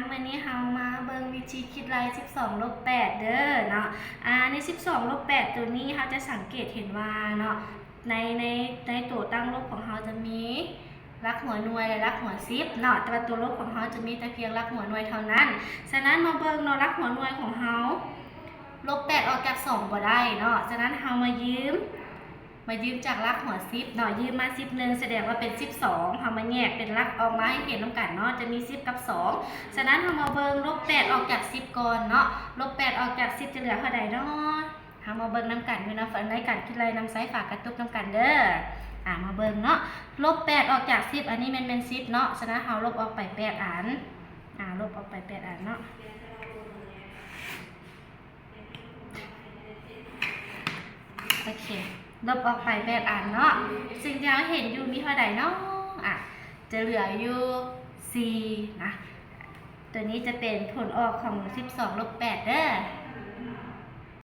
ມື້ນີ້ເຮົາມາເບິ່ງວິທີຄິດໄລ່ສິບສອງລົບແປດເດີເນາະ. ອາ ໃນສິບສອງລົບແປດໂຕນີ້ ເຮົາຈະສັງເກດເຫັນວ່າເນາະ ໃນ ໃນ ໃນໂຕຕັ້ງລົບຂອງເຮົາຈະມີຫຼັກຫົວໜ່ວຍ ແລະ ຫຼັກຫົວສິບເນາະ, ແຕ່ວ່າໂຕລົບຂອງເຮົາຈະມີແຕ່ພຽງຫຼັກຫົວໜ່ວຍເທົ່ານັ້ນ. ສະນັ້ນມາເບິ່ງເນາະ ຫຼັກຫົວໜ່ວຍຂອງເຮົາ ລົບແປດອອກຈາກສອງບໍ່ໄດ້ເນາະ, ສະນັ້ນເຮົາມາຢືມ ມາຢືມຈາກຫຼັກຫົວສິບເນາະ, ຢືມມາສິບໜຶ່ງ ສະແດງວ່າເປັນສິບສອງ, ເຮົາມາແຍກເປັນຫຼັກອອກມາໃຫ້ເຫັນນຳກັນເນາະ, ຈະມີສິບກັບສອງ. ສະນັ້ນເຮົາມາເບິ່ງລົບແປດອອກຈາກສິບກ່ອນເນາະ, ລົບແປດອອກຈາກສິບຈະເຫຼືອເທົ່າໃດເນາະ? ເຮົາມາເບິ່ງນຳກັນຢູ່ນຳ ໃນການຄິດໄລ່ນຳໃຊ້ຝາກະຕຸກນຳກັນເດີ. ອາ ມາເບິ່ງເນາະ, ລົບແປດອອກຈາກສິບ ອັນນີ້ແມ່ນ ແມ່ນສິບເນາະ, ສະນັ້ນເຮົາລົບອອກໄປແປດອັນ. ອາ ລົບອອກໄປແປດອັນເນາະ. ໂອເຄ ລົບອອກໄປແປດອັນເນາະ. ສິ່ງທີ່ເຮົາເຫັນຢູ່ມີເທົ່າໃດເນາະ? ອາ ຈະເຫຼືອຢູ່ສີ່ນະ. ໂຕນີ້ຈະເປັນຜົນອອກຂອງສິບສອງລົບແປດເດີ.